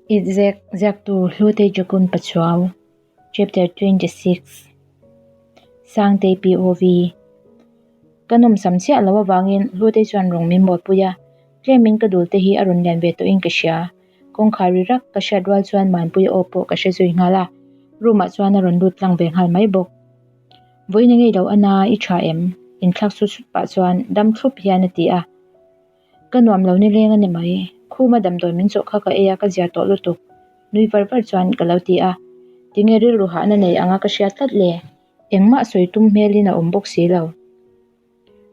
It ziak ziaktu Hlutei Jakun Pachuau Chapter 26 Sangtei POV Ka nawmsam chiah lo avangin Hlutei chuan rawng min mawlpui a, tlemin ka dul te hi a rawn lian ve tawhin ka hria. Kawngkhar ri rak ka hriat rual chuan Manpuia aw pawh ka hre zui nghal a, room ah chuan a rawn lut tlang ve nghal mai bawk. Vawiin a ngei lo ana i tha em? Inthlak sut sut pah chuan dam thlup hian a ti a. Ka nuam lo nileng a ni mai, khuma damdawi min chawh kha ka ei a ka zia tawh lutuk, nui var var chuan ka lo ti a. Tinge rilru hahna nei anga ka hriat tlat le? Engmah sawi tum hmelin a awm bawk si lo.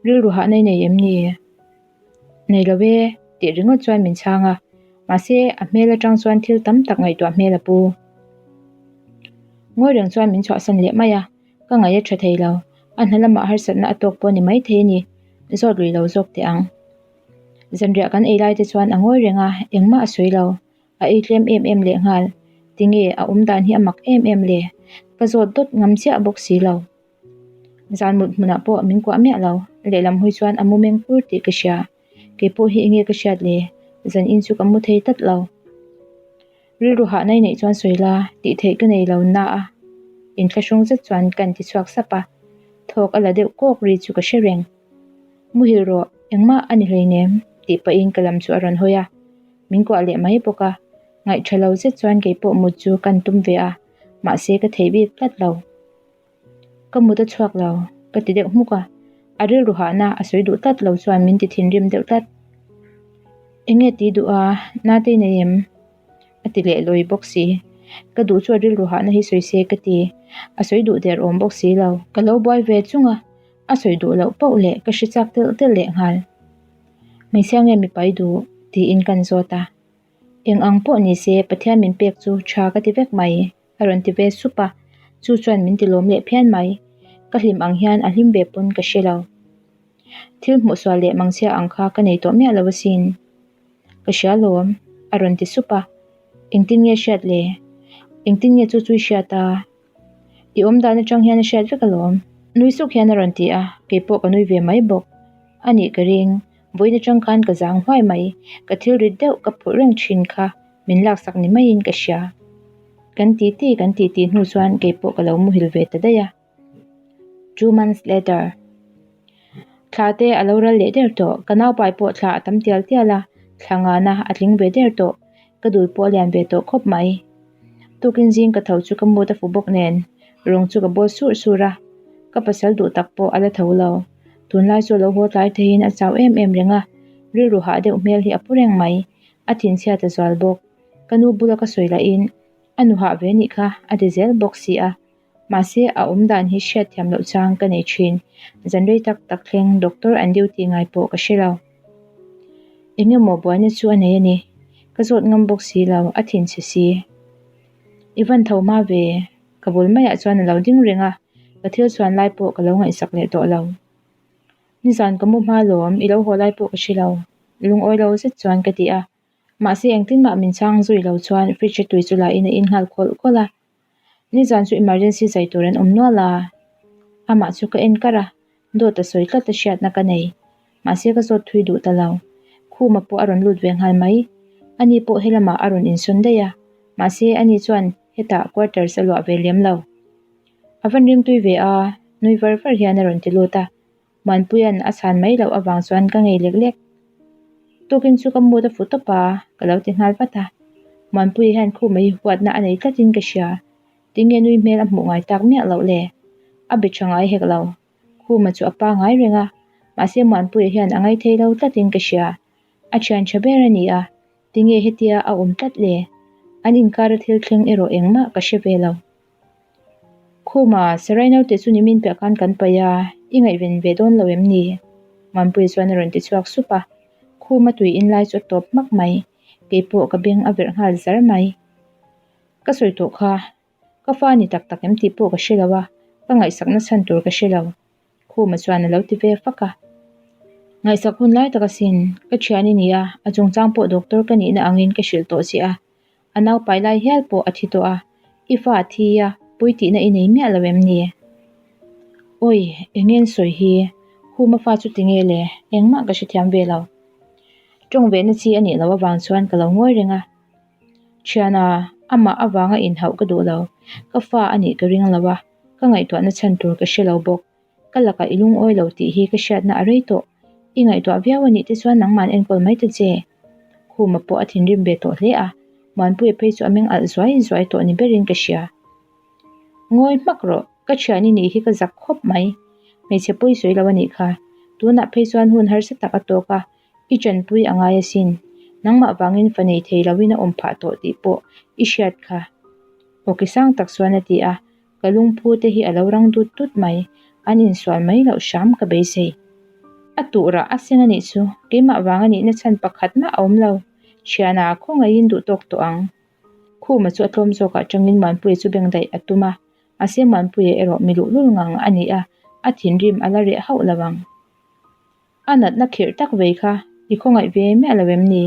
Rilru hahna i nei em ni? Nei lo e, tih ringawt chuan min chhang a, mahse a hmel atang chuan thil tam tak ngaihtuah hmel a pu. Ngawi reng chuan min chhuahsan leh mai a, ka ngaih a tha thei lo, a hna lamah harsatna a tawk pawh a ni maithei a ni, zawt lui lo zawk teh ang. Zanriah kan ei lai te chuan a ngawi reng a, engmah a sawi lo. A ei tlem em em leh nghal. Tinge a awm dan hi a mak em em le? Ka zawt dawt ngam chiah bawk si lo. Zan mut hmunah pawh min kuah miah lo. Lehlam hawi chuan a mu meng kur tih ka hria. Kei pawh hi enge ka hriat le? Zan in chu ka mu thei tlat lo. Rilru hahna i neih chuan sawi la, tih theih ka nei lo na a. Inthlahrung zet chuan ka inti chhuak sap a. Thawk a la deuh kawk ri chu ka hre reng. Muhil rawh, engmah a ni hleinem, tih pahin ka lam chu a rawn hawi a. Min kuah leh mai bawk a, ngaihtha lo zet chuan kei pawh mut chu kan tum ve a, mahse ka thei bik tlat lo. Ka mut a chhuak lo, ka ti deuh hmuk a, a rilru hahna a sawi duh tlat lo chuan min ti thinrim deuh tlat. Enge ti duh a, nate i nei em? A ti leh lawi bawk si. Ka duh chu a rilru hahna hi sawi se ka ti, a sawi duh der awm bawk si lo. Ka lo buai ve chung a, a sawi duh loh pauh leh ka hre chak telh telh leh nghal. Hmeichhia nge mipai duh? tiin kan zawt a. Eng ang pawh ni se Pathian min pek chu tha ka ti vek mai, a rawn ti ve sup a, chu chuan min ti lawm leh phian mai. Ka hlim ang hian a hlim ve pawn ka hre lo. Thil hmuhsual leh mangchhia ang kha ka nei tawh miah lo asin. Ka hria lawm, a rawn ti sup a. Engtin nge hriat le? Engtin nge chu chu i hriat a? I awm dan atang hian a hriat vek alawm. Nui suk hian a rawn ti a, kei pawh ka nui ve mai bawk. A nih ka ring, vawiin atang khan ka zang huai mai, ka thil rit deuh ka phurh reng thin kha min laksak ni maiin ka hria. Kan ti ti kan ti ti hnu chuan kei pawh ka lo muhil ve ta daih a. Two months later. Thla te a lo ral leh der tawh, ka naupai pawh thla a tam tial tial a, thla ngana a tling ve der tawh, ka dul pawh a lian ve tawh khawp mai. Tukin zing ka tho chu ka mut a fu bawk nen, rawng chu ka bawl sur sur a, ka pasal duh tak pawh a la tho lo. Tunlai chu a lo haw tlai theiin a chau em em reng a, rilru hah deuh hmel hi a pu reng mai, a thinchhiat a zual bawk. Ka nu bula ka sawi lahin a nu hah ve nih kha a ti zel bawk si a. Mahse, a awm dan hi hriat thiam loh chang ka nei thin. Zan rei tak tak thleng doctor an duty ngai pawh ka hre lo. Eng emaw buaina chu a nei a ni. Ka zawt ngam bawk si lo, a thinchhe si. I van tho hma ve, ka bul maiah chuan a lo ding reng a, ka thil chhuan lai pawh ka lo ngaihsak leh tawh lo. Nizan ka mu hma lawm, i lo haw lai pawh ka hre lo, lungawi lo zet chuan ka ti a. Mahse, engtin mah min chhang zui lo chuan fridge a tui chu la in a in nghal khawlh khawlh a. Nizan chu emergency zai tur an awm nual a, amah chu ka en kar a, dawt a sawi tlat a hriatna ka nei. Mahse ka zawt thui duh ta lo. Khuma pawh a rawn lut ve nghal mai. Ani pawh helamah a rawn insawn daih a, mahse ani chuan hetah quarters a luah ve lem lo. A van rimtui ve a, nui var var hian a rawn ti lut a. Muanpuia'n a chhan mai loh avang chuan ka ngei lek lek. Tukin chu ka mood a fu tawp a, ka lo ti nghal vat a. Muanpuia hian khumah hi huatna a nei tlatin ka hria. Tinge nui hmel a hmuh ngai tak miah loh le? A be tha ngai hek lo. Khuma chu a pa ngai reng a, mahse Muanpuia hian a ngaithei lo tlatin ka hria. A thian tha ber a ni a, tinge hetia a awm tlat le? An inkar a thil thleng erawh engmah ka hre ve lo. Khuma, Sarai naute chu nimin piah khan kan paih a, i ngaihven ve dawn lo em ni? Muanpuii chuan a rawn ti chhuak sup a. Khuma tui in lai chu a tawp hmak mai, kei pawh ka beng a verh nghal zar mai. Ka sawi tawh kha, ka fa ni tak tak em tih pawh ka hre lo a, ka ngaihsak na chhan tur ka hre lo. Khuma chuan a lo ti ve fak a. Ngaihsak hun lai tak asin, ka thian i ni a, a chungchang pawh doctor ka nihna angin ka hrilh tawh che a. A naupai lai hial pawh a thi tawh a, i fa a thi a, pui tihna i nei miah lo em ni? Awi, eng nge an sawi hi? Khuma fa chu tinge le? Engmah ka hrethiam ve lo. Tawng vehna chi a nih loh avang chuan ka lo ngawi reng a. Thiana, amah avanga inhauh ka duh lo. Ka fa a nih ka ring lo a, ka ngaihtuahna chhan tur ka hre lo bawk. Ka lakah i lungawi lo tih hi ka hriatna a rei tawh. I ngaihtuah viau a nih te chuan nangman enkawl mai ta che. Khuma pawh a thinrim ve tawh hle a, Muanpuia phei chu a meng alh zuai zuai tawh ni berin ka hria. Ngawi hmak rawh, ka thian i nih hi ka zak khawp mai. Hmeichhe pawi sawi lo a nih kha. Tunah phei chuan hun harsa tak a tawk a, i tanpui a ngai asin. Nangmah vangin fa nei thei loin a awm phah tawh tih pawh i hriat kha. Awki sang tak chuan a ti a, ka lungphu te hi a lo rang dut dut mai, an insual mai loh hram ka beisei. A tuhrah a seng a nih chu, keimah vang a nihna chhan pakhat mah a awm lo. Thiana khawngaihin duh tawk tawh ang. Khuma chu a tlawm zawkah tangin Muanpuia chu beng daih a tum a, mahse Muanpuia erawh mi luhlul ngang a ni a, a thinrim a la reh hauh lo ang. A natna khirh tak vei kha i khawngaih ve miah lo em ni?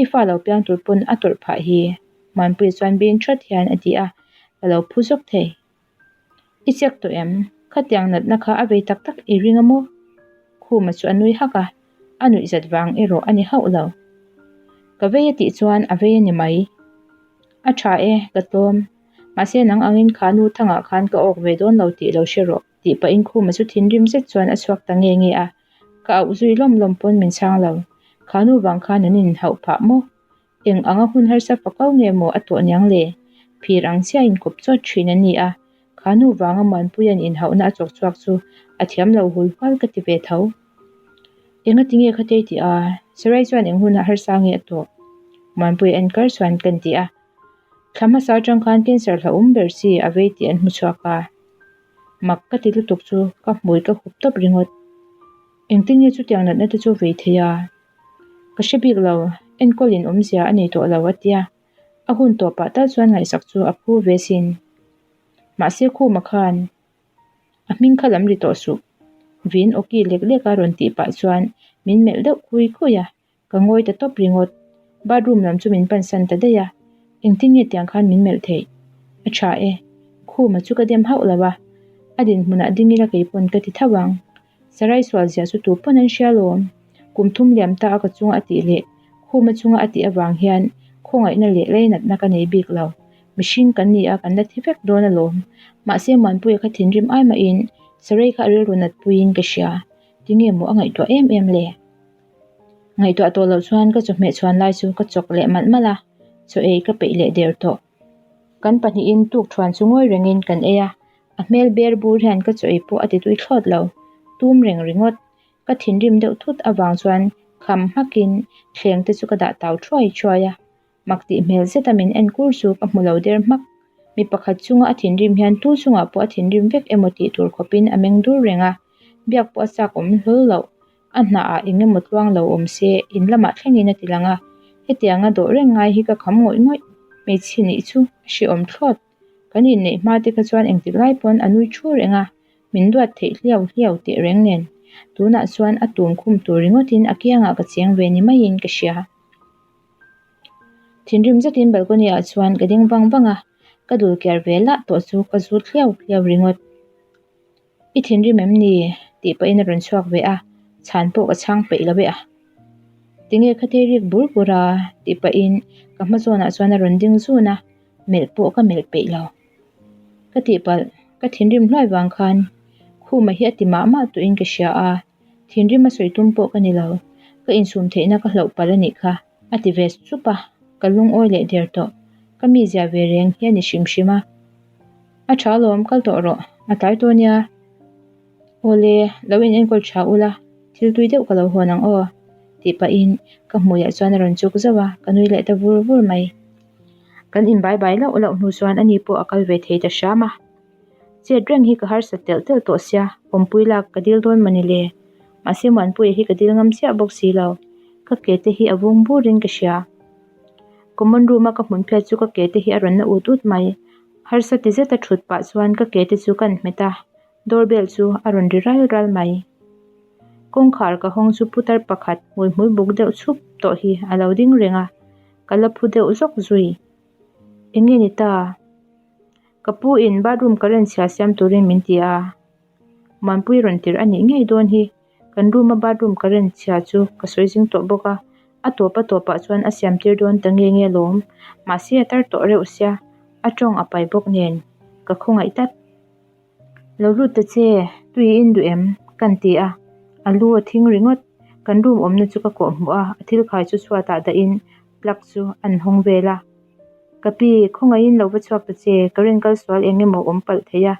I fa lo piang tur pawn a tawrh phah hi, Muanpuia chuan bin thawt hian a ti a, ka lo phu zawk thei. I check tawh em? Khatiang natna kha a vei tak tak i ring a maw? Khuma chu a nui hak a, a nuih zat vang erawh a ni hauh lo. Ka vei a tih chuan a vei a ni mai. A tha e, ka tlawm. Mahse nang angin kha nu thangah khan ka awk ve dawn lo tih lo hre rawh tih pahin Khuma chu thinrim zet chuan a chhuak ta nge nge a. Ka auh zui lawm lawm pawn min chhang lo. Kha nu vang khan an inhauh phah maw? Eng anga hun harsa fakau nge maw a tawh niang le? Phir ang chiah inkawp chawt thin a ni a, kha nu vanga Muanpuia'n inhauhna a chawk chhuak chu a thiam lo hul hual ka ti ve tho. Enga ti nge khatei tih a, Sarai chuan eng hunah harsa nge a tawh? Muanpuia en kar chuan kan ti a, thla hmasa atang khan cancer hlauhawm ber chi a vei tih an hmu chhuak a, mak ka ti lutuk chu ka hmui ka hup tawp ringawt. Engtin nge chutiang natna te chu vei thei a? Ka hre bik lo, enkawl in awmzia a nei tawh lo a tia. A hun tawpah tal chuan ngaihsak chu a phu ve sin. Mahse Khuma khan a hming kha lam ri tawh suh. Vin awki lek lek a rawn tih pah chuan min melh deuh khui khui a, ka ngawi ta tawp ringawt. Bathroom lam chu min pansan ta daih a, engtin nge tiang khan min melh theih? A tha e, Khuma chu ka dem hauh lo a, a dinhmunah ding ila keipawn ka ti tho ang. Sarai sual zia chu tu pawn an hria lawm. Kum thum liam ta a ka chunga a tih leh Khuma chunga a tih avang hian khawngaihna leh leinatna ka nei bik lo. Mihring kan ni a, kan la thi vek dawn alawm. Mahse Muanpuia kha thinrim ai mahin Sarai kha a rilru nat puiin ka hria. Tinge maw a ngaihtuah em em le? Ngaihtuah tawh loh chuan ka chawhmeh chhuan lai chu ka chawk leh malh malh a, chaw ei ka peih leh der tawh. Kan pahnihin tuk thuan chu ngawi rengin kan ei a, A hmel ber bur hian ka chaw ei pawh a ti tui thlawt lo. Tum reng ringawt. Ka thinrim deuh thut avang chuan kham hmakin thleng te chu ka dah tau thuai thuai a. Mak tih hmel zeta min en kur chu ka hmu lo der hmak. Mi pakhat chunga a thinrim hian tu chungah pawh a thinrim vek emaw tih tur khawpin a meng dur reng a. Biak pawh a chak awm hlawl loh. A hnahah eng emaw tluang lo awm se in lamah thlengin a ti lang a. Hetianga dawh reng ngai hi ka kham ngawih ngawih. Hmeichhe nih chu a hrehawm thlawt. Kan inneih hma te kha chuan engtik lai pawn a nui thu reng a, min duat theih hliau hliau teh reng nen. Tunah chuan a tum khum tur ringawtin a kiangah ka cheng ve ni maiin ka hria. Thinrim zetin balcony ah chuan ka ding vang vang a, ka dul kiar ve lah tawh chu ka zut hliau hliau ringawt. I thinrim em ni? tih pahin a rawn chhuak ve a, chhan pawh ka chhang peih lo e a. Tinge khathei rik bur bur a? tih pahin ka hma zawnah chuan a rawn ding zun a. Melh pawh ka melh peih lo. Ka tihpalh, ka thinrim hluai vang khan Khuma hi a ti mah mah tuin ka hria a, thinrim a sawi tum pawh ka ni lo, ka insum theihna ka hlauh palh a nih kha, a ti ve sup a, ka lungawi leh der tawh. Ka mizia ve reng hi a ni hrim hrim a. A tha alawm, kal tawh rawh, a tlai tawh nia. Awle, lo in enkawl tha ula, thil tui deuh ka lo hawn ang aw, tih pahin ka hmuiah chuan a rawn chuk zauh a, ka nui leh ta vur vur mai. Kan inbai bai lauh lauh hnu chuan ani pawh a kal ve thei ta hram a. Chet reng hi ka harsat telh telh tawh sia, awmpui lak ka dil dawn mawni le. Mahse Muanpuia hi ka dil ngam chiah bawk si lo. Ka ke te hi a vung burin ka hria. Common room a ka hmun phiat chu ka ke te hi a rawn na ut ut mai. Harsa ti zeta thut pah chuan ka ke te chu ka inhmet a, doorbell chu a rawn ri ral ral mai. Kawngkhar ka hawng chu putar pakhat hmuihmui buk deuh chhup tawh hi a lo ding reng a. Ka la phu deuh zawk zui. Eng nge ni ta? Ka pu in bathroom current chhia siam turin min ti a. Muanpui rawn tirh a nih ngei dawn hi. Kan room a bathroom current chhia chu ka sawi zing tawh bawk a. A tawp a tawpah chuan a siam tir dawn ta nge nge lawm. Mahse a tar tawh reuh sia, a tawng a pai bawk nen ka khawngaih tlat. Lo lut ta che, tui i in duh em? Kan ti a, a lu a thing ringawt. Kan room awmna chu ka kawh hmuh a, a thil khai chu chhuatah dahin plug chu an hawng vel a. Ka pi, khawngaihin lo va chhuak ta che, current kal sual eng emaw awm palh thei a,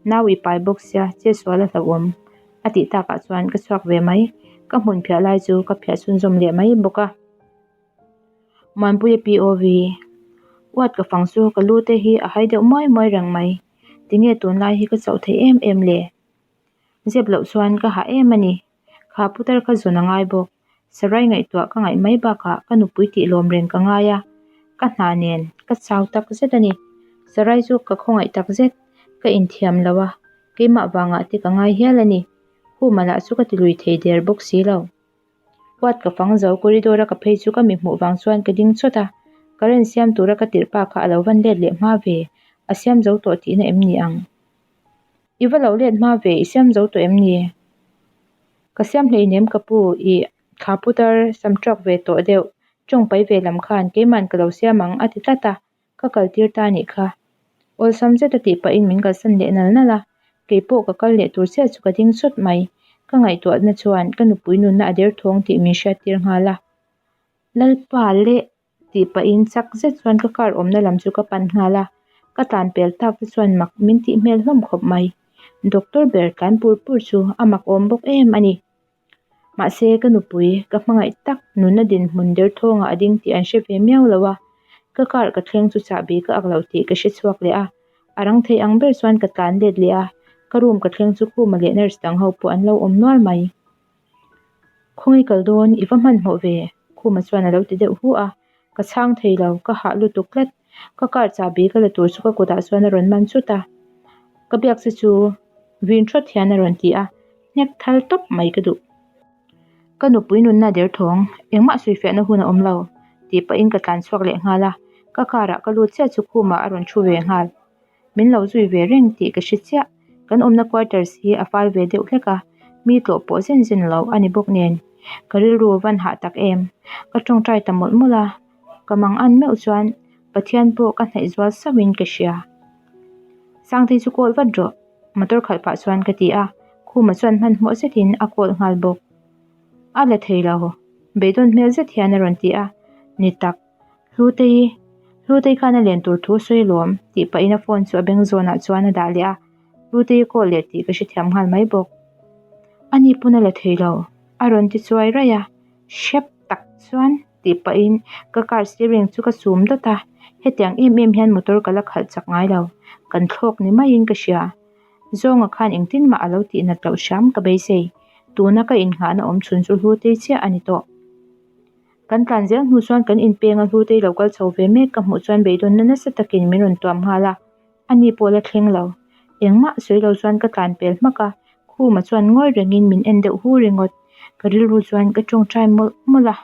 nau i pai bawk sia, che sual a hlauhawm. A tih takah chuan ka chhuak ve mai, ka hmun phiah lai chu ka phiah chhunzawm leh mai bawk a. Muanpuia POV, Uat ka fang chu ka lu te hi a hai deuh muai muai reng mai, tinge tunlai hi ka chauh theih em em le? Zep loh chuan ka hah em a ni, kha putar kha zawn a ngai bawk, sarai ngaihtuah ka ngaih mai bakah ka nupui tih lawm reng ka ngai a, ka hna nen ka chau tak zet a ni, sarai chu ka khawngaih tak zet, ka inthiam lo a, keimah vangah te ka ngai hial a ni, khuma lah chu ka ti lui thei der bawk si lo. Huat ka fang zo, corridor a ka phei chu ka mi hmuh vang chuan ka ding chawt a, current siam tura ka tirh pa kha a lo van let leh hma ve, a siam zo tawh tihna em ni ang? I va lo let hma ve, i siam zo tawh em ni? Ka siam hleinem ka pu, i kha putar sam truck ve tawh deuh, tawng pai ve lam khan keiman ka lo siam ang a ti tlat a, Ka kal tir ta anih kha. Awlsam zet a tih pahin min kalsan leh nal nal a, kei pawh ka kal leh tur chiah chu ka ding chawt mai. Ka ngaihtuahna chuan ka nupui nunna a derthawng tih min hriat tir nghal a. Lalpa leh tih pahin chak zet chuan ka car awmna lam chu ka pan nghal a, ka tlan pel tak te chuan mak min tih hmel hlawm khawp mai. Doctor ber tlan pur pur chu a mak awm bawk em a ni. Mahse, ka nupui, ka hmangaih tak nunna dinhmun derthawngah a ding tih an hre ve miau lo a, ka car ka thleng chu chahbi ka ak loh tih ka hre chhuak leh a, a rang thei ang ber chuan ka tlan let leh a, ka room ka thleng chu Khuma leh nurse dang ho pawh an lo awm nual mai. Khawngaih kal dawn, i va hmanhmawh ve, Khuma chuan a lo ti deuh hu a, ka chhang thei lo, ka hah lutuk tlat, ka car chahbi ka la tur chu ka kutah chuan a rawn man chut a, ka biak che chu vin thawt hian a rawn ti a. Hnek thal tawp mai ka duh. Ka nupui nunna derthawng, engmah sawifiahna hun a awm lo, tih pahin ka tlan chhuak leh nghal a, ka car ah ka lut chiah chu khumah a rawn thu ve nghal. Min lo zui ve reng tih ka hre chiah. Kan awmna quarters hi a fal ve deuh hlek a, mi tlawh pawh zen zen lo a ni bawk nen. Ka rilru van hah tak em. Ka tawngtai ta mawlh mawlh a, ka mang an meuh chuan Pathian pawh ka hnaih zual sauhin ka hria. Sangtei chu call vat rawh. Motor khalh pah chuan ka ti a, Khuma chuan hmanhmawh zetin a call nghal bawk. A la thei lo, beidawn hmel zet hian a rawn ti a, Ni tak, Hlutei, Hlutei khan a len tur thu a sawi alawm, tih pahin a phone chu a beng zawnah chuan a dah leh a, Hlutei a call leh tih ka hrethiam nghal mai bawk. Ani pawn a la thei lo, a rawn ti chuai raih a, hrep tak chuan tih pahin ka car steering chu ka chum dawt a, hetiang em em hian motor ka la khalh chak ngai lo, kan thlawk ni maiin ka hria. Zawnga khan engtin mah a lo tih nat loh hram ka beisei, tuna ka innghahna awm chhun chu Hlutei chiah a ni tawh. Kan tlan zel hnu chuan kan inpeng a Hlutei lo kal chho ve mek ka hmuh chuan beidawnna nasa takin min rawn tuam nghal a, ani pawh la thleng lo. Engmah sawi lo chuan ka tlan pel hmak a, Khuma chuan ngawi rengin min en deuh hu ringawt. Ka rilru chuan ka tawngtai mawlh mawlh a.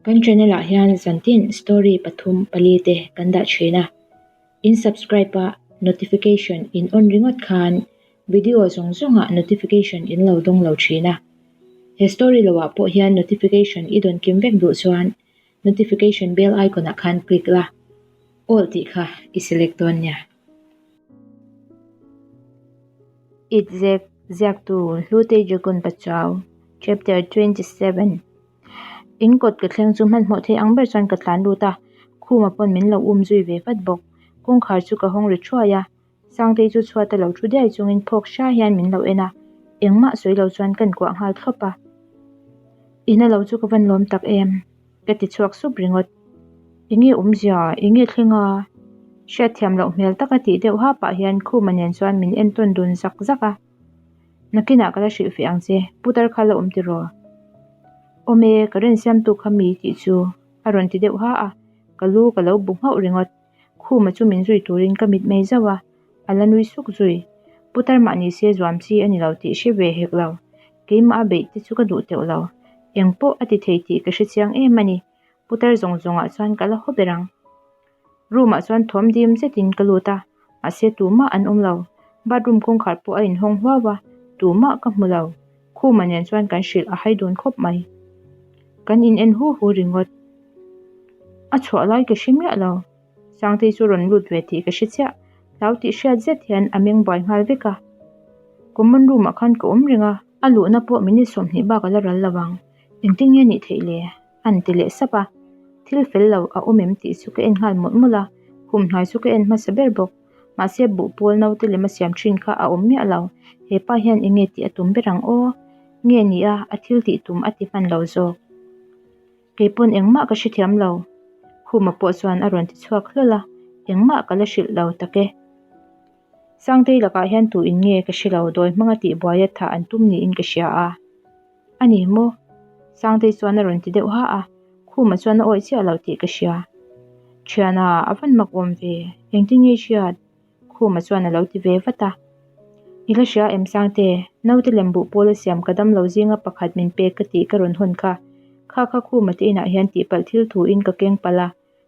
Kan channel ah hian zantin story pathum pali te kan dah thin a. In subscribe a notification in on ringawt khan video zawng zawng ah notification in lo dawng lo thin a. He story lo ah pawh hian notification i dawn kim vek duh chuan notification bell icon ah khan click la, all tih kha i select dawn nia. It zek ziaktu Hlutei Dragon Pachuau Chapter 27 In kawt ka thleng chu hmanhmawh thei ang ber chuan ka tlan lut a, Khuma pawn min lo um zui ve vat bawk. Kawngkhar chu ka hawng ri thuai a, Sangtei chu chhuat a lo thu diai chungin phawk hra hian min lo en a, engmah sawi lo chuan ka inkuah nghal thlawp a. Ina lo chu ka van lawm tak em? Ka ti chhuak sup ringawt. Enge awmzia? Enge thleng a? Hriatthiam loh hmel taka tih deuh ha pah hian Khuma nen chuan min entawn dun zak zak a. Nakinah ka la hrilh feh ang che, putar kha la awm tiraw? Awm e, ka rinsiamtu kha mi tih chu a rawn ti deuh ha a, ka lu ka lo bu nghauh ringawt. Khuma chu min zui turin ka mit mai zauh a, a la nui suk zui. Putar mah ni se zuam chi a ni lo tih hre ve hek lo. Keimah a beih te chu ka duh teuh lo. Eng pawh a ti thei tih ka hre chiang em a ni. Putar zawng zawngah chuan ka la haw ber ang. Room ah chuan thawm dim zetin ka lut a, mahse tumah an awm lo. Bathroom kawngkhar pawh a inhawng huau a, tumah ka hmu lo. Khuma nen chuan kan hrilh a hai dun khawp mai. Kan in en hu hu ringawt. A chhuah lai ka hre miah lo. Sangtei chu rawn lut ve tih ka hre chiah. Hlau tih hriat zet hian a meng buai nghal vek a. Common room ah khan ka awm reng a. A luhna pawh minute 20 bak a la ral lo ang. Engtin nge nih theih le? An ti leh sap a. Thil fel lo a awm em tih chu ka en nghal mawlh mawlh a. Khum hnuai chu ka en hmasa ber bawk. Mahse buh pawl naute lem a siam thin kha a awm miah lo. He pa hian eng nge tih a tum ber ang aw? Nge ni a, a thil tih tum a ti hman lo zawk. Kei pawn engmah ka hrethiam lo. Khuma pawh chuan a rawn ti chhuak hlawl a, engmah ka la hrilh lo tak e. Sangtei lakah hian tu in nge ka hre lo, dawi hmanga tih buaia thah an tum niin ka hria a. A ni maw? Sangtei chuan a rawn ti deuh ha a, Khuma chuan a awih chiah lo tih ka hria. Thiana, a van mak awm ve, engtin nge i hriat? Khuma chuan a lo ti ve vat a. I la hria em Sangte, naute lem buh pawl a siam ka damlo zinga pakhat min pek ka tih ka rawn hawn kha. Kha kha Khuma te inah hian tihpalh thil thu in ka keng palh a,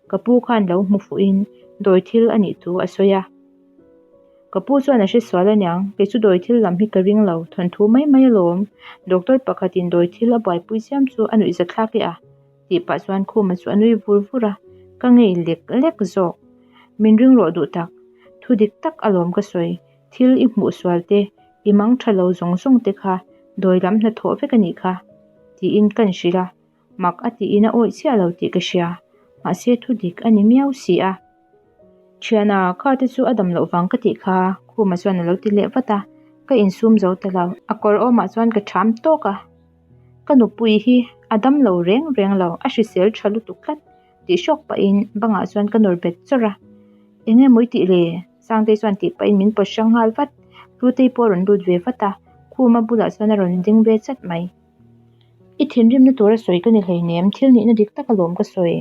ka pu khan lo hmu fuh in dawi thil a nih thu a sawi a. Ka pu chuan a hre sual aniang, kei chu dawi thil lam hi ka ring lo, thawnthu mai mai alawm. Doctor pakhat in dawi thil a buaipui chiam chu a nuihza thlak e a. Tih pah chuan Khuma chu a nui vur vur a, ka ngei lek lek zawk. Min ring rawh duh tak, thu dik tak alawm ka sawi, thil i hmuh sual te, i mang tha lo zawng zawng te kha dawi lam hnathawh vek a nih kha, tiin kan hrilh a, mak a tiin a awih chiah lo tih ka hria, mahse thu dik a ni miau si a. Thiana, kha te chu a dam loh vang ka tih kha, Khuma chuan a lo ti leh vat a, ka insum zo ta lo, a kawr awmah chuan ka ṭham tawk a. Ka nupui hi a dam lo reng reng lo, a hrisel tha lutuk tlat tih hrawk pahin bangah chuan ka nawr bet chawrh a. Eng nge mawi tih le? Sangtei chuan tih pahin min pawt hrang nghal vat. Hlutei pawh a rawn lut ve vat a, Khuma bulah chuan a rawn ding ve chat mai. I thinrimna tura sawi ka ni hleinem, thil nihna dik tak alawm ka sawi.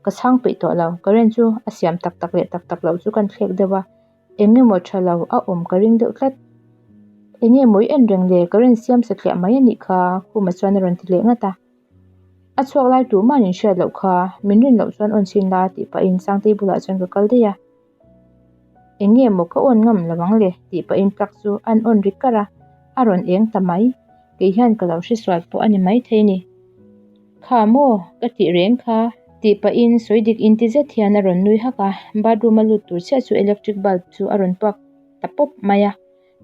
Ka chhang peih tawh lo, current chu a siam tak tak leh tak tak loh chu kan thlek deuh a. Eng emaw tha lo a awm ka ring deuh tlat. Eng nge mawi en reng le, ka rawn siam satliah mai a nih kha, Khuma chuan a rawn ti leh ngat a. A chhuak lai tur man in hriat loh kha, min rin loh chuan awn chhin la tih pahin Sangtei bulah chuan ka kal daih a. Eng nge maw ka awn ngam lo ang le tih pahin plug chu an awn ri kar a, a rawn eng ta mai. Kei hian ka lo hresual pawh a ni maithei ni. Kha maw? Ka tih reng kha. Tih pahin sawi dik inti zet hian a rawn nui hak a, bathroom a lut tur chiah chu electric bulb chu a rawn puak ta pawp mai a,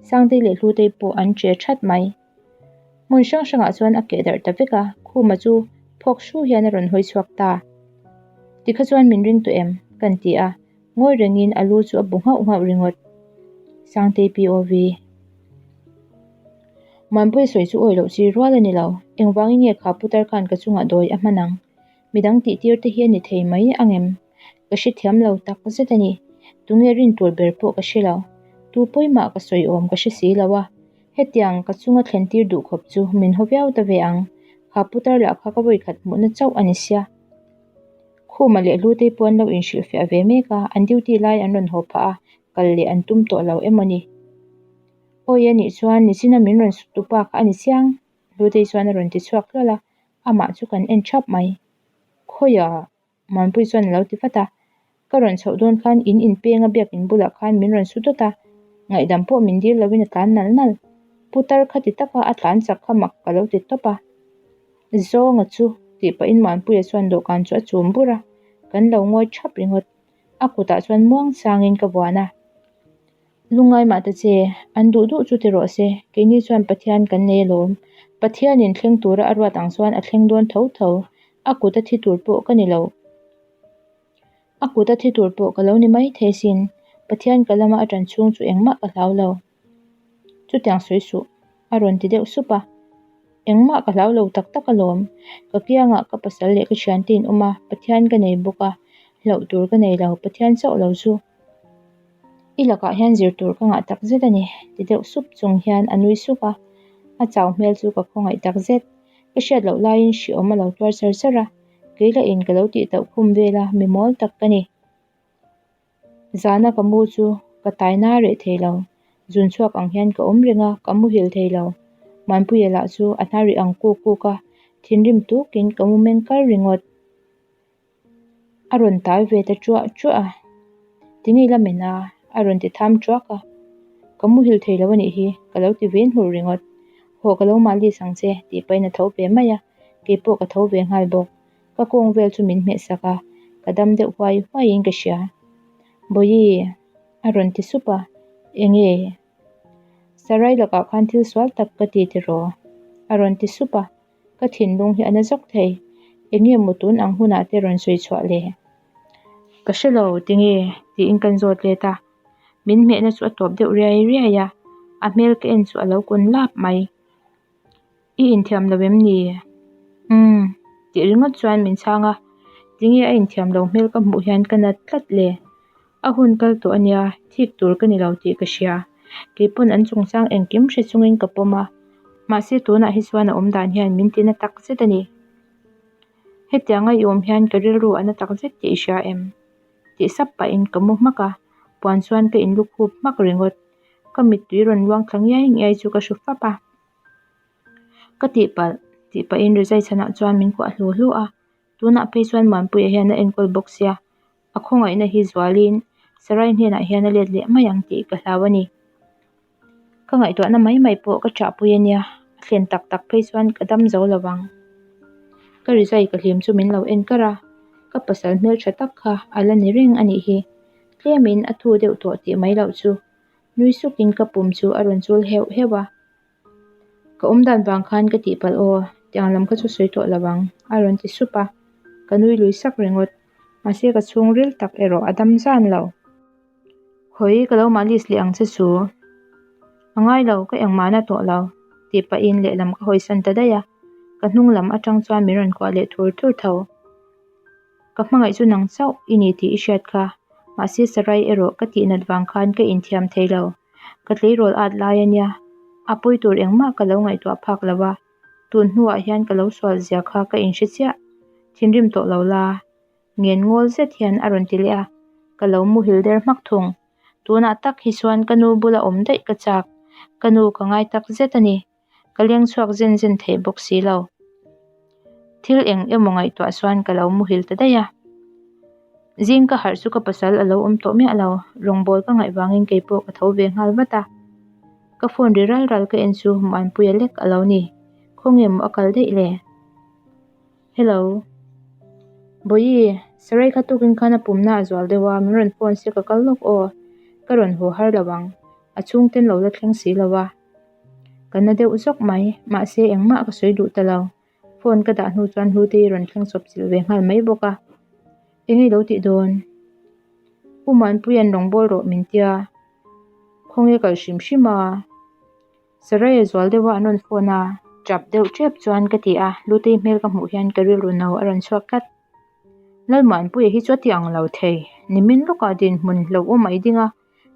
Sangtei leh Hlutei pawh an che that mai. Hmun hrang hrangah chuan a keh darh ta vek a, Khuma chu phawk hru hian a rawn hawi chhuak ta. Tikha chuan min ring tawh em? Kan ti a, ngawi rengin a lu chu a bu nghauh nghauh ringawt. Sangtei POV. Muanpuia sawi chu awih loh chi rual a ni lo. Engvangin nge kha putar khan ka chungah dawi a hman ang? Midang tih tir te hi a ni thei mai ang em? Ka hrethiam lo tak zet a ni. Tunge rin tur ber pawh ka hre lo. Tu pawimah ka sawi awm ka hre si lo a. Hetiang ka chunga thlen tir duh khawp chu min haw viau ta ve ang. Kha putar lah kha ka vawikhat hmuhna chauh a ni sia. Khuma leh Hlutei pawh an lo inhrilhfiah ve mek a, an duty lai an rawn haw phah a, kal leh an tum tawh lo emaw ni? Awi a nih chuan nichina min rawn sut tupa kha a ni chiang, Hlutei chuan a rawn ti chhuak hlawl a, amah chu kan en thap mai. Khawiah? Muanpui chuan a lo ti vat a, ka rawn chhoh dawn khan in inpeng a biakin bulah khan min rawn su dawt a, ngaihdam pawh min dil loin a tlan nal nal. Putar khati taka a tlan chak kha mak ka lo ti tawp a. Zawnga chu tih pahin Muanpuia chuan dawhkan chu a chum bur a, kan lo ngawi thap ringawt. A kutah chuan muang changin ka vuan a. Lungngai mah ta che, an duh duh chu ti rawh se, keini chuan Pathian kan nei alawm. Pathianin thleng tura a ruat ang chuan a thleng dawn tho tho, a kut a thi tur pawh ka ni lo. A kut a thi tur pawh ka lo ni mai thei sin, Pathian ka lama a ṭan chhung chu engmah ka hlau lo. Chutiang sawi suh, a rawn ti deuh sup a. Engmah ka hlau lo tak tak alawm. Ka kiangah ka pasal leh ka thiante in awm a, Pathian ka nei bawk a, hlauh tur ka nei lo, Pathian chauh lo chu. I lakah hian zir tur ka ngah tak zet a ni, ti deuh sup chung hian a nui suk a. A chau hmel chu ka khawngaih tak zet. Ka hriat loh laiin hrehawm a lo tuar char char a, kei lah in ka lo tih tauh khum vel a, mi mawl tak ka ni. Zana ka mu chu ka tai na reh thei lo, zun chhuak ang hian ka awm reng a, ka muhil thei lo. Manpuia lah chu a hnar rih ang kuk kuk a, thinrim tukin ka mu meng kar ringawt. A rawn tal ve ta chuah chuah a, Tinge la men a? a rawn ti tham thuak a, Ka muhil thei lo a nih hi, ka lo ti ven hmur ringawt. Haw ka lo malis ang che tih pahin a tho ve mai a, keipawh ka tho ve nghal bawk. Ka kawng vel chu min hmeh sak a, ka dam deuh huai huaiin ka hria. Bawihi a rawn ti sup a, Enge? Sarai lakah khan thil sual tak ka ti tiraw? A rawn ti sup a, ka thinlung hi a na zawk thei. Enge maw tun ang hunah te rawn sawi chhuah le? Ka hre lo tinge? tiin kan zawt let a, min hmehna chu a tawp deuh riai riai a, a hmel ka en chu a lo kun lap mai. I inthiam lo em ni? Umm tih ringawt chuan min chhang a, tinge a inthiam lo hmel ka hmuh hian ka nat tlat le? A hun kal tawh a nia, thik tur ka ni lo tih ka hria. Keipawn an chungchang engkim hre chungin ka pawm a, mahse tunah hi chuan a awm dan hian min ti na tak zet a ni. Hetianga i awm hian ka rilru a na tak zet tih i hria em? Tih sap pahin ka mu hmak a, puan chuan ka inlu khup hmak ringawt. Ka mittui rawn luang thla ngiai ngiai chu ka hru fap a. Ka tihpalh tih pahin rizai chhanah chuan min kuah hlu hlu a, tunah phei chuan Muanpuia hian a enkawl bawk sia, a khawngaihna hi zualin Sarai hnenah hian a let leh mai ang tih ka hlau a ni. Ka ngaihtuahna mai mai pawh ka chahpui a nia, a thlen tak tak phei chuan ka dam zo lo vang. Ka rizai ka hlim chu min lo en kar a, ka pasal hmeltha tak kha a la ni reng a nih hi, tlemin a thu deuh tawh tih mai loh chu. Nui sukin ka pum chu a rawn chul heuh heuh a. Ka awm dan vang khan ka tihpalh aw, tiang lam kha chu sawi tawh lo ang, a rawn ti sup a, ka nui lui sak ringawt. Mahse ka chhungril tak erawh a dam zan lo. Khawi ka lo malis leh ang che chu. A ngai lo, ka engmahna tawh lo, tih pahin lehlam ka hawisan ta daih a, ka hnung lam atang chuan min rawn kuah leh thur thur tho. Ka hmangaih chu nang chauh i ni tih i hriat kha, mahse Sarai erawh ka tihnat vang khan ka inthiam thei lo. Ka tleirawl at lai a nia, a pawi tur engmah ka lo ngaihtuah phak lo a, tun hnuah hian ka lo sual zia kha ka inhre chiah. Thinrim tawh lo la, ngen ngawl zet hian a rawn ti leh a, ka lo muhil der hmak thung. Tunah tak hi chuan ka nu bula awm daih ka chak, ka nu ka ngai tak zet a ni. Ka leng chhuak zen zen theih bawk si lo. Thil eng emaw ngaihtuah chuan ka lo muhil ta daih a. Zing ka harh chu ka pasal a lo awm tawh miah lo. Rawngbâwl ka ngaih vangin kei pawh ka tho ve nghal vat a. Ka phone ri ral ral ka en chu Muanpuia lek a lo ni. Khawnge maw a kal daih le? Hello. Bawihi, Sarai kha tukin khan a pumna a zual deuh a, min rawn phone se ka kal lawk aw. Ka rawn haw har lo ang. A chhungten lo la thleng si lo a. Ka na deuh zawk mai, mahse engmah ka sawi duh ta lo. Phone ka dah hnu chuan Hlutei rawn thleng chawp chilh ve nghal mai bawk a. Enge lo tih dawn? U Muanpuia'n rawn bawl rawh min tia. Khawnge kal hrim hrim a? Sarai a zual deuh a an rawn phone a. Chap deuh tep chuan ka ti a, Hlutei hmel ka hmuh hian ka rilru no a rawn chhuak tlat. Lalmuanpuia hi chu a ti ang lo thei, nimin lawkah dinhmun hlauhawm a i ding a.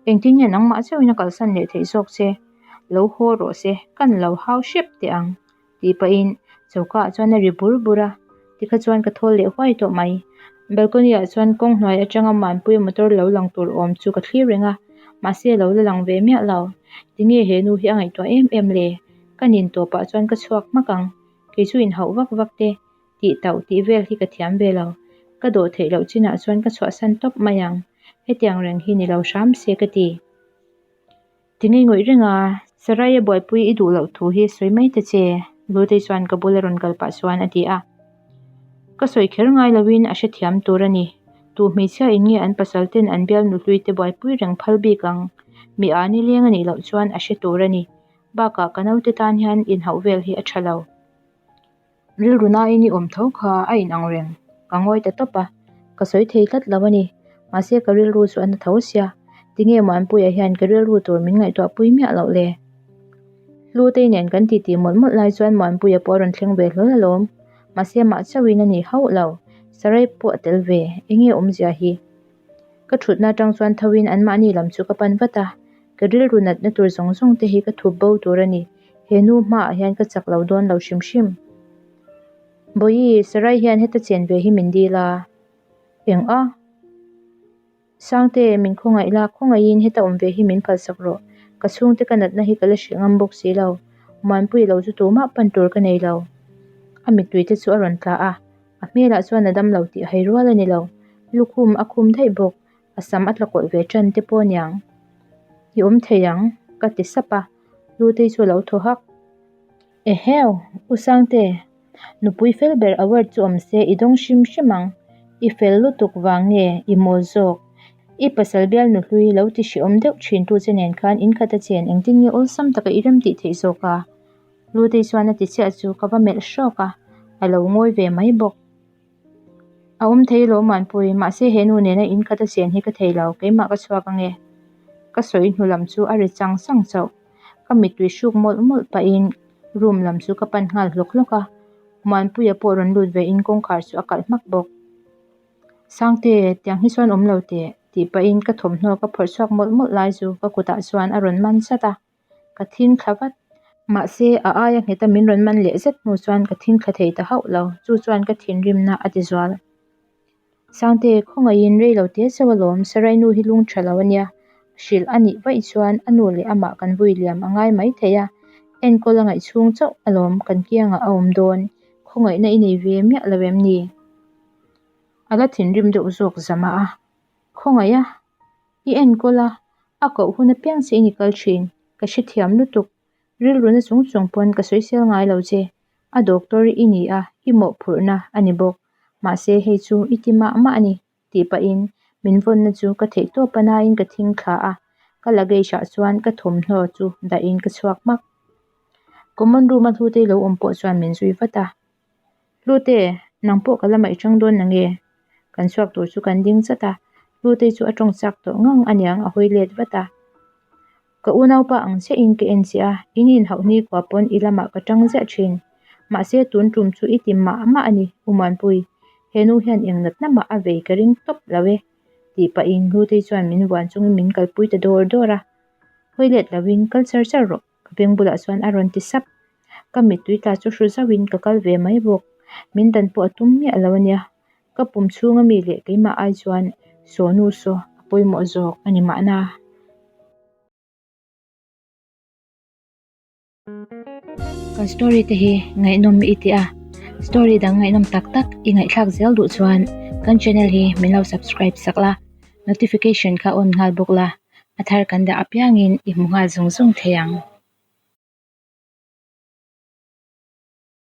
Engtin nge nangmah chauhin a kalsan leh theih zawk che? Lo haw rawh se, kan lo hau hrep teh ang, tih pahin choka ah chuan a ri bur bur a, tikha chuan ka thawl leh huai tawh mai. Balcony ah chuan kawng hnuai atanga Manpuia motor lo lang tur awm chu ka thlir reng a, mahse a lo la lang ve miah lo. Tinge he nu hi a ngaihtuah em em le? Ka nin tawpah chuan ka chhuak hmak ang, kei chu inhauh vak vak te. Tih tauh tih vel hi ka thiam ve lo. Ka dawh theih loh chinah chuan ka chhuahsan tawp mai ang. Hetiang reng hi ni lo hram se ka ti. Ti ngei ngawih reng a, Sarai a buaipui i duh loh thu hi sawi mai ta che, Lutei chuan ka bula rawn kal pah chuan a ti a. Ka sawi kher ngai loin a hrethiam tur a ni. Tu hmeichhia in nge an pasal ten an bial nuhlui te buaipui reng phal bik ang? Mi a ni leng a nih loh chuan a hre tur a ni. Bakah ka naute tan hian inhauh vel hi a tha lo. Rilru nain i awm tho kha a inang reng, ka ngawi ta tawp a, ka sawi thei tlat lo a ni. Mahse ka rilru chu a na tho sia, tinge Muanpuia hian ka rilru tur min ngaihtuah pui miah loh le? Hlutei nen kan titi mawlh mawlh lai chuan Muanpuia pawh a rawn thleng ve hlawl alawm, mahse mah chauhin a ni hauh lo, Sarai pawh a tel ve, enge awmzia hi? Ka thutna atang chuan thoin anmahni lam chu ka pan vat a, ka rilru natna tur zawng zawng te hi ka thup bo tur a ni. He nu hmaah hian ka chak lo dawn lo hrim hrim. Bawihi, Sarai hian heta chen ve hi min dil a. Eng a? Sangte, min khawngaih la, khawngaihin heta awm ve hi min phalsak rawh. Ka chhungte ka natna hi ka la hrilh ngam bawk si lo. Muanpui lo chu tumah pan tur ka nei lo. A mittui te chu a rawn tla a, a hmelah chuan a dam lo tih hai rual a ni lo. Lukhum a khum daih bawk. A sam a tla kawlh ve tan te pawh aniang. I awm thei ang, ka ti sap a, Hlutei chu a lo thaw hak. Eheu, U Sangte, nupui fel ber award chu awm se i dawng hrim hrim ang. I fel lutuk vang nge i mawl zawk? I pasal bial nuhlui lo ti hrehawm deuh thin tu che nen khan in khat a chen engtin nge awlsam taka i rem tih theih zawk a? Lutei chuan a ti chiah chu ka va melh hrawk a, a lo ngawi ve mai bawk. A awm thei lo Muanpui, mahse he nu nena in khat a chen hi ka thei lo, keimah ka chhuak ange. Ka sawi hnu lam chu a ri chang chang chauh. Ka mittui hruk mawlh mawlh pahin room lam chu ka pan nghal hlawk hlawk a, Muanpuia pawh rawn lut ve in kawngkhar chu a kalh hmak bawk. Sangte, tiang hi chuan awm lo teh, tih pahin ka thawmhnaw ka phawrh chhuak mawlh mawlh lai chu ka kutah chuan a rawn man chat a. Ka thing thla vat. Mahse, a aia ngheta min rawn man leh zet hnu chuan ka thing thla thei ta hauh lo. Chu chuan ka thinrimna a ti zual. Sangte, khawngaihin rei lo te chauh alawm, Sarai nu hi lung tha lo a nia. Hrilh a nih vaih chuan a nu leh amah kan vui liam a ngai mai thei a. Enkawl a ngaih chhung chauh alawm kan kiangah a awm dawn. Khawngaihna i nei ve miah lo em ni? A la thinrim deuh zawk zama a. Khawngaih a? I enkawl a, a koh hun apiang che in i kal thin. Ka hrethiam lutuk. Rilruna chung chung pawn ka sawisel ngai lo che. A doctor i ni a, i mawhphurhna a ni bawk. Mahse hei chu i ti mah mah a ni, tih pahin min vawnna chu ka theih tawp a nain ka thing thla a, ka luggage ah chuan ka thawmhnaw chu dahin ka chhuak hmak. Common room a hlute lo awm pawh chuan min zui vat a. Hlute, nang pawh ka lamah i chang dawn nange? Kan chhuak tur chu kan ding chat a, Hlutei chu a tawng chak tawh ngang aniang a hawi let vat a. Ka unaupa ang chiahin ka en che a, in inhauh ni kua pawn i lamah ka tang ziah thin. Mahse tun tum chu i ti mah mah a ni, U Muanpui. He nu hian eng natna mah a vei ka ring tawp lo e, tih pahin Hlutei chuan min vuan chungin min kalpui ta dawr dawr a. Hawi let lovin kal char char rawh. Ka beng bulah chuan a rawn ti sap. Ka mittui tla chu hru zauhin ka kal ve mai bawk. Min dan pawh a tum miah lo a nia. Ka pum chhunga mi leh keimah ai chuan Sonu saw a pawimawh zawk a ni mahna. Kan story te hi ngaihnawm i ti a, story dang ngaihnawm tak tak i ngaihthlak zel duh chuan kan channel hi min lo subscribe sak la, notification kha on nghal bawk la. A thar kan dah apiangin i hmu nghal zung zung thei ang.